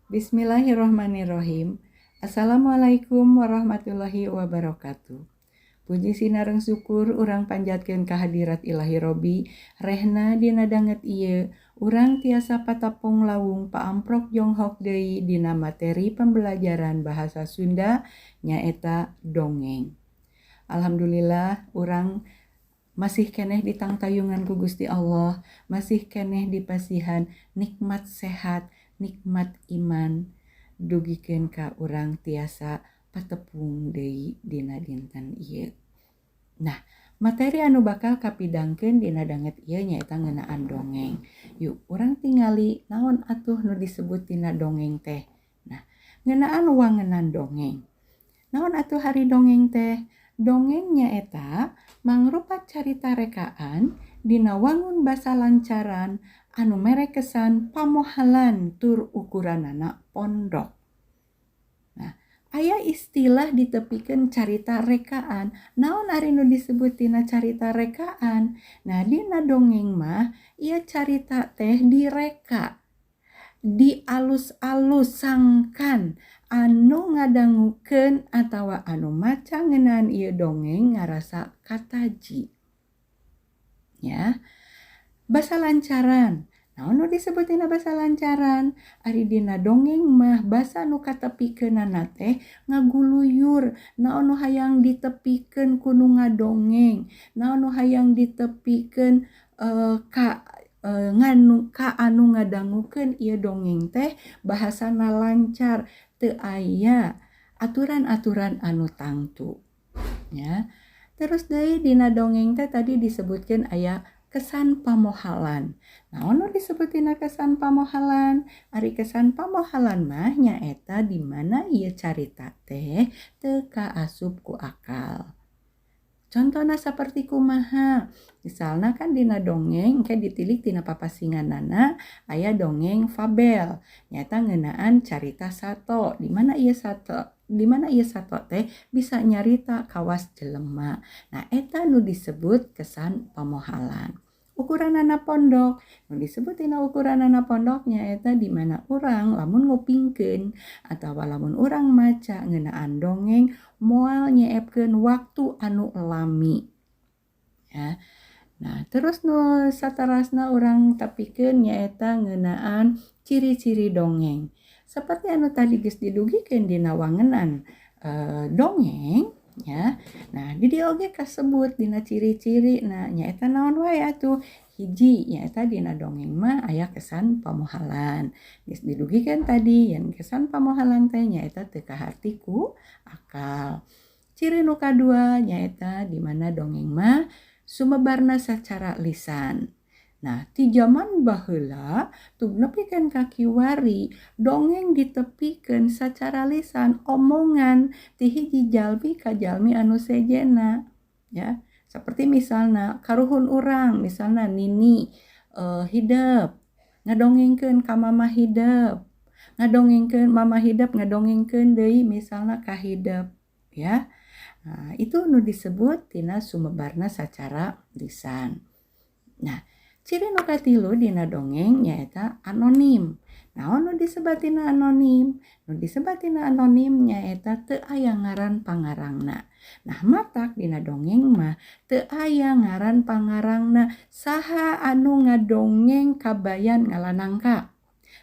Bismillahirrohmanirrohim. Assalamualaikum warahmatullahi wabarakatuh. Puji sinareng syukur urang panjatkeun kahadirat Ilahi Robbi, rehna dina danget ieu urang tiasa patapung lawung paamprok jonghok deui dina materi pembelajaran bahasa Sunda, nyaeta dongeng. Alhamdulillah, urang masih keneh ditangtayungan ku Gusti Allah, masih keneh dipasihan nikmat sehat, nikmat iman, dugikeun ka urang tiasa patepung deui dina dinten ieu. Nah, materi anu bakal kapidangkeun dina danget ieu nyaeta ngeunaan dongeng. Yuk, urang tingali naon atuh nu disebut tina dongeng teh. Nah, ngeunaan wangenan dongeng. Naon atuh ari dongeng teh? Dongeng nyaeta mangrupa carita rekaan dina wangun basa lancaran anu mere kesan pamohalan tur ukuranana pondok. Nah, aya istilah ditepikeun carita rekaan. Naon ari nu disebut tina carita rekaan? Nah, dina dongeng mah ieu carita teh direka, dialus-alus, sangkan anu ngadangukeun atawa anu maca ngeunaan ieu dongeng ngarasa kataji. Ya. Basa lancaran. Naon nu disebut dina basa lancaran? Ari dina dongeng mah basa nu katepikeunana teh ngaguluyur. Naon nu hayang ditepikeun ku nu ngadongeng, naon nu hayang ditepikeun ka nganu ka anu ngadangukeun ieu dongeng teh bahasana lancar, teu aya aturan-aturan anu tangtu. Ya. Terus deui, dina dongeng teh tadi disebutkeun aya kesan pamohalan. Naon nu disebut dina kesan pamohalan? Ari kesan pamohalan mah nyaeta di mana ieu carita teh teu kaasup ku akal. Contohna saperti kumaha? Misalna kan dina dongeng engke ditilik tina papasinganana aya dongeng fabel, nyaeta ngeunaan carita sato, di mana ieu sato, di mana ieu sato teh bisa nyarita kawas jelema. Nah, eta nu disebut kesan pamohalan. Ukuranana pondok. Nu disebut dina ukuranana pondok nyaeta di mana urang lamun ngupingkeun atawa lamun urang maca ngeunaan dongeng moal nyeepkeun waktu anu lami. Ya. Nah, terus nu saterasna urang tepikeun nyaeta ngeunaan ciri-ciri dongeng. Seperti anu tadi geus didugikeun dina wangenan dongeng, ya. Nah, di dieu oge kasebut dina ciri-ciri. Nah, nyaeta naon wae atuh? Hiji, nyaeta dina dongeng mah aya kesan pamohalan. Geus didugikeun tadi yen kesan pamohalan teh nyaeta teu kaharti ku akal. Ciri nu kadua nyaeta di mana dongeng mah sumebarna sacara lisan. Nah, ti jaman baheula nepikeun ka kiwari dongeng ditepikeun sacara lisan, omongan ti hiji jalmi ka jalmi anu sejenna, ya. Seperti misalna karuhun urang, misalna Nini hidep ngadongengkeun ka Mama hidep, ngadongengkeun Mama hidep ngadongengkeun deui misalna ka hidep, ya. Nah, itu nu disebut tina sumebarna sacara lisan. Nah, ciri nu katilu dina dongeng nyaeta anonim. Naon nu disebat tina anonim? Nu disebat tina anonim nyaeta teu aya ngaran pangarangna. Nah, matak dina dongeng mah teu aya ngaran pangarangna, saha anu ngadongeng kabayan ngalanangka.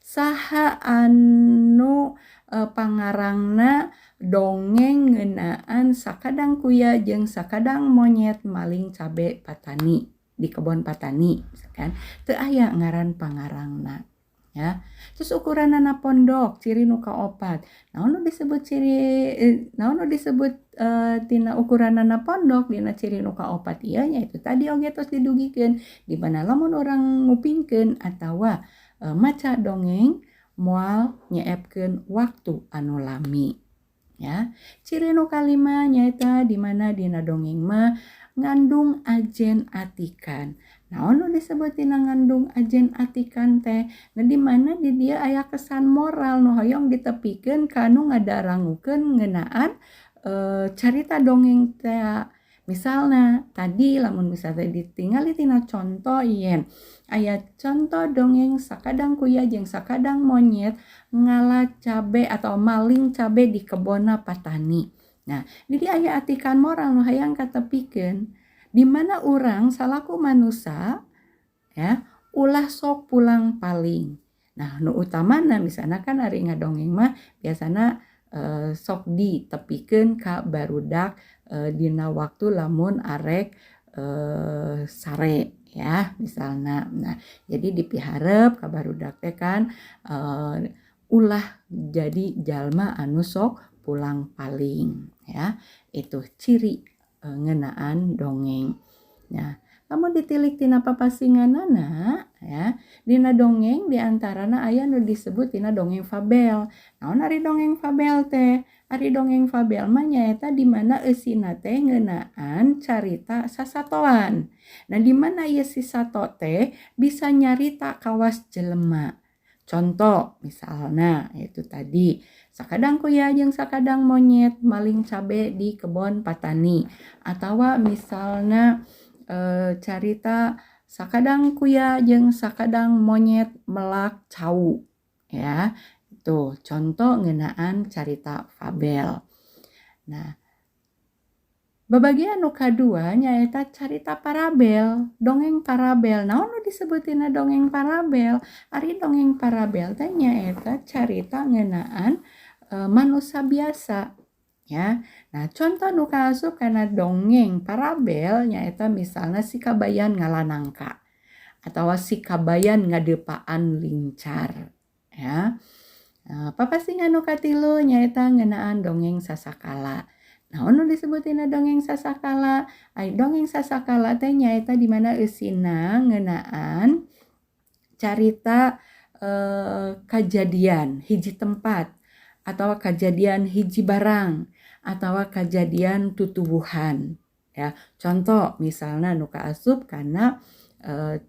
Saha anu pangarangna dongeng ngeunaan sakadang kuya jeung sakadang monyet maling cabe patani di kebon patani misalkan, teu aya ngaran pangarangna, ya. Terus ukuranana pondok, ciri nu kaopat. Naon nu disebut ciri naon nu disebut tina ukuranana pondok dina ciri nu kaopat ieu? Nya itu tadi oge tos didugikeun, di mana lamun urang ngupingkeun atawa maca dongeng moal nyeepkeun waktu anu lami, ya. Ciri nu kalima nyaeta di mana dina dongeng mah ngandung ajen atikan. Naon nu disebut dina ngandung ajen atikan teh? Nah, di mana di dieu aya kesan moral nu hoyong ditepikeun ka nu ngadarangukeun ngeunaan carita dongeng teh. Misalna tadi lamun misalnya ditingali tina conto yen aya conto dongeng sakadang kuya jeung sakadang monyet ngala cabe atau maling cabe di kebonna patani. Nah, jadi aya atikan moral nu hayang katepikeun di mana urang salaku manusia ya ulah sok pulang paling. Nah, nu utamana misalna kan ari ngadongeng mah biasana sok ditepikeun ka barudak dina waktu lamun arek sare ya misalna. Nah, jadi dipiharep ka barudak teh kan ulah jadi jalma anu sok pulang paling ya. Itu ciri ngeunaan dongeng. Nah, lamun ditilik tina papasinganana ya, dina dongeng diantarana aya nu disebut dina dongeng fabel. Naon ari dongeng fabel teh? Ari dongeng fabel mah nyaeta di mana eusina teh ngeunaan carita sasatoan. Nah, di mana ieu si sato teh bisa nyarita kawas jelema. Contoh misalna itu tadi sakadang kuya jeung sakadang monyet maling cabe di kebon patani, atawa misalna carita sakadang kuya jeung sakadang monyet melak cau ya. Tuh contoh ngeunaan carita fabel. Nah, babagian nu kadua nyaeta carita parabel, dongeng parabel. Naon nu disebutina dongeng parabel? Ari dongeng parabel teh nyaeta carita ngeunaan manusia biasa ya. Nah, contoh nu kaasup kana dongeng parabel nyaeta misalna si kabayan ngala nangka atawa si kabayan ngadeupaan lincar ya. Nah, papasingan nu katilu nyaeta ngeunaan dongeng sasakala. Naon nu disebutina dongeng sasakala? Ai dongeng sasakala teh nyaeta di mana eusina ngeunaan carita kajadian hiji tempat atawa kajadian hiji barang atawa kajadian tutuwuhan ya. Contoh misalna nu kaasup kana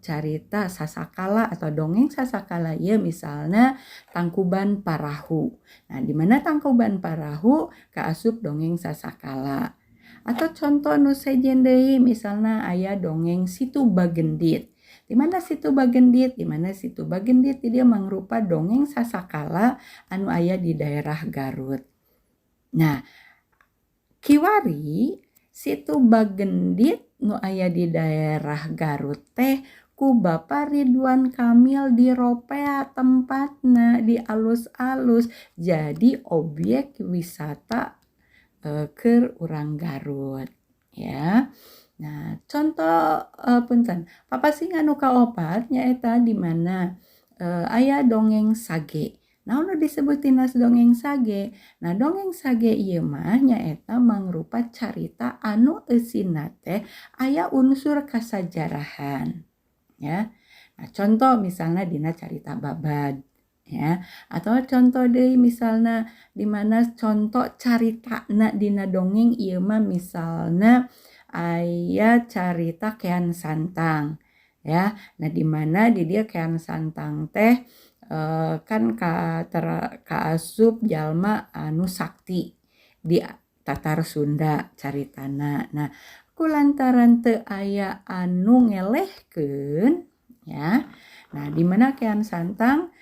carita sasakala atau dongeng sasakala ieu misalna Tangkuban Parahu. Nah, di mana Tangkuban Parahu kaasup dongeng sasakala. Atau contoh nu sejen deui misalna aya dongeng Situ Bagendit. Di mana Situ Bagendit? Di mana Situ Bagendit di dieu mangrupa dongeng sasakala anu aya di daerah Garut. Nah, kiwari Situ Bagendit nu aya di daerah Garut teh ku Bapak Ridwan Kamil diropea tempatna, dialus-alus jadi objek wisata keur urang Garut ya. Nah, contoh punten, papasingan nu kaopat nyaeta di mana aya dongeng sage. Naon nu disebutina dongeng sage? Nah, dongeng sage ieu mah nyaeta mangrupa carita anu eusina teh aya unsur kasajarahan ya. Nah, contoh misalna dina carita babad ya, atau contoh deui misalna di mana contoh caritana dina dongeng ieu mah misalna aya carita Kean Santang ya. Nah, di mana di dieu Kean Santang teh kan kaasup jalma anu sakti di Tatar Sunda caritana. Nah, kulantaran teu aya anu ngelehkeun ya. Nah, di mana Kean Santang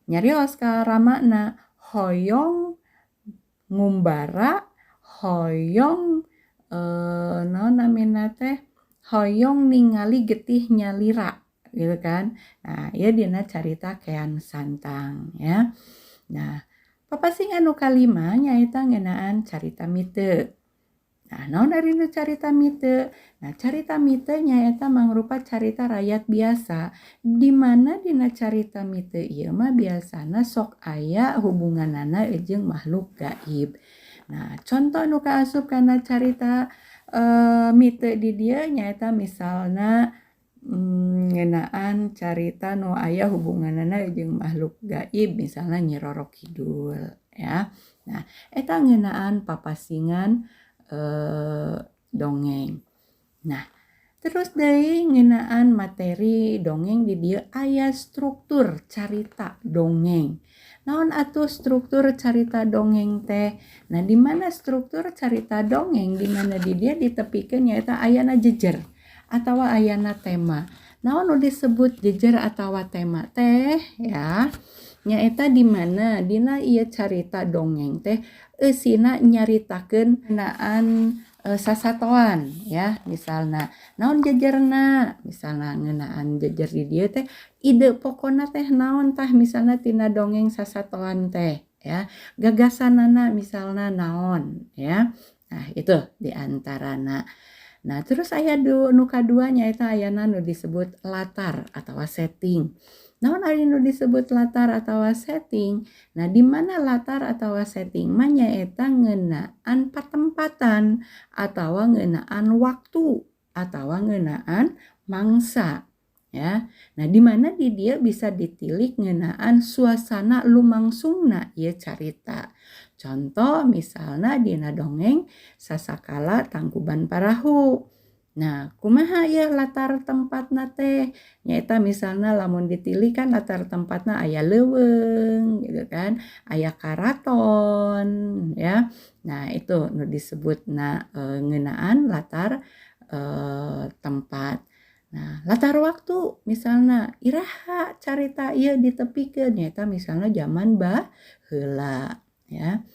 nyarios ka ramana hoyong ngumbara, hoyong naon namina teh, hoyong ningali getih nyalira gitu kan. Nah, ieu dina carita Kean Santang ya. Nah, papasingan nu kalima nyaeta ngeunaan carita mite. Nah, naon ari nu carita mite? Nah, carita mite nyaeta mangrupa carita rakyat biasa di mana dina carita mite ieu mah biasana sok aya hubunganana jeung makhluk gaib. Nah, contoh nu kaasup kana carita mite di dieu nyaeta misalna ngeunaan carita nu aya hubunganana jeung makhluk gaib misalna Nyi Roro Kidul ya. Nah, eta ngeunaan papasingan dongeng. Nah, Terus deui ngeunaan materi dongeng di dieu aya struktur carita dongeng. Naon atuh struktur carita dongeng teh? Nah, di mana struktur carita dongeng di mana di dieu ditepikeun nyaeta ayana jejer atawa ayana tema. Naon nu disebut jejer atawa tema teh ya? Nyaeta di mana dina ieu carita dongeng teh eusina nyaritakeun ngeunaan sasatoan ya, misalna naon jejerna, misalna ngeunaan jejer di dieu teh ide pokona teh naon tah, misalna tina dongeng sasatoan teh ya, gagasanana misalna naon ya. Nah, itu diantarana. Nah, terus aya nu kadua nyaeta ayana nu disebut latar atawa setting. Naon ari nu disebut latar atawa setting? Nah, di mana latar atawa setting mah nyaeta ngeunaan patempatan atawa ngeunaan waktu atawa ngeunaan mangsa ya. Nah, di mana di dieu bisa ditilik ngeunaan suasana lumangsungna ieu carita. Contoh misalna dina dongeng Sasakala Tangkuban Parahu. Nah, kumaha ieu latar tempatna teh? Nyaeta misalna lamun ditilik kan latar tempatna aya leuweung gitu kan, aya karaton ya. Nah, itu nu disebutna ngeunaan latar tempat. Nah, latar waktu misalna iraha carita ieu ditepikeun, nyaeta misalna jaman baheula ya.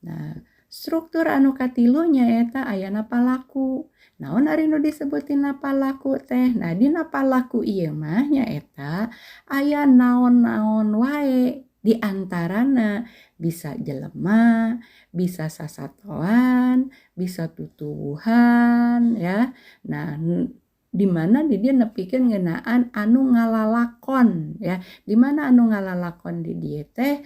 Nah, struktur anu katilu nyaeta ayana palaku. Naon ari nu disebut tina palaku teh? Nah, dina palaku ieu mah nyaeta aya naon-naon wae, di antarana bisa jelema, bisa sasatoan, bisa tutuwuhan ya. Nah, di mana di dieu nepikeun ngeunaan anu ngalalakon ya, di mana anu ngalalakon di dieu teh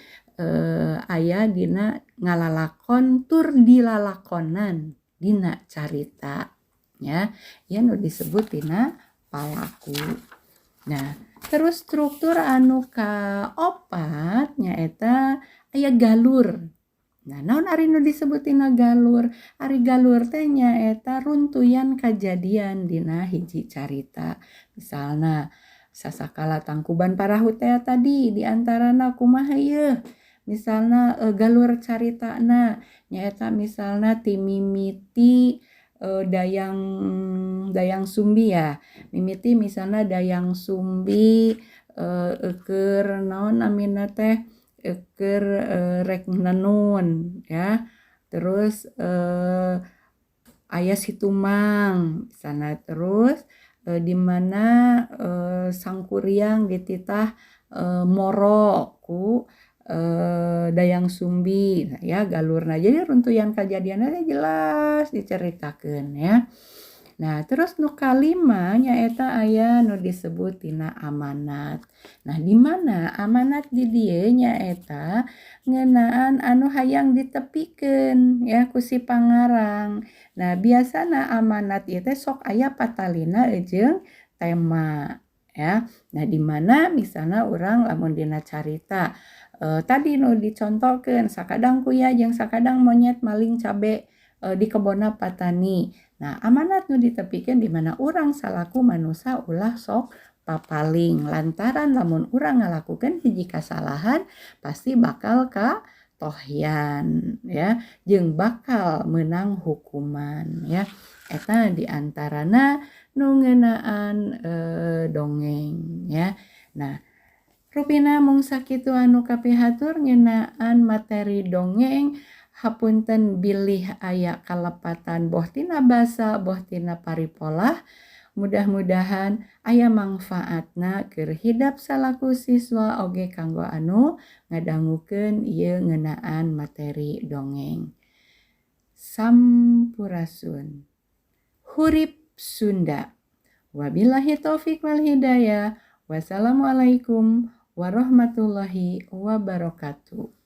aya dina ngalalakon tur dilalakonan dina carita ya, ieu nu disebut tina palaku. Nah, terus struktur anu kaopat nyaeta aya galur. Nah, naon ari nu disebut tina galur? Ari galur teh nyaeta runtuyan kajadian dina hiji carita. Misalna Sasakala Tangkuban Parahu teh tadi, diantarana kumaha ieu? Misalna galur caritana nyaeta misalna ti mimiti Dayang Dayang Sumbi ya, mimiti misalna Dayang Sumbi keur naon namina teh, keur rek nenun ya, terus aya si Tumang misalna, terus di mana Sangkuriang dititah moro ku Dayang Sumbi. Nah, ya galurna, jadi runtuyan kajadianna teh jelas diceritakeun ya. Nah, terus nu kalima nyaeta aya nu disebut tina amanat. Nah, di mana amanat di dieu nyaeta ngeunaan anu hayang ditepikeun ya ku si pangarang. Nah, biasana amanat ieu teh sok aya patalina jeung tema ya. Nah, di mana misalna urang lamun dina carita tadi nu dicontohkeun Sakadang Kuya jeung Sakadang Monyet maling cabe di kebonna patani. Nah, amanat nu ditepikeun di mana urang salaku manusa ulah sok papaling lantaran lamun urang ngalakukeun hiji kasalahan pasti bakal katohyan ya, jeung bakal meunang hukuman ya. Eta diantarana nu ngeunaan dongeng ya. Nah, rupina mung sakitu anu kapihatur ngeunaan materi dongeng. Hapunten bilih aya kalepatan boh tina basa boh tina paripolah. Mudah-mudahan aya mangfaatna keur hidap salaku siswa oge kanggo anu ngadangukeun ieu ngeunaan materi dongeng. Sampurasun. Hurip Sunda. Wabillahi taufik wal hidayah. Wassalamualaikum warahmatullahi wabarakatuh.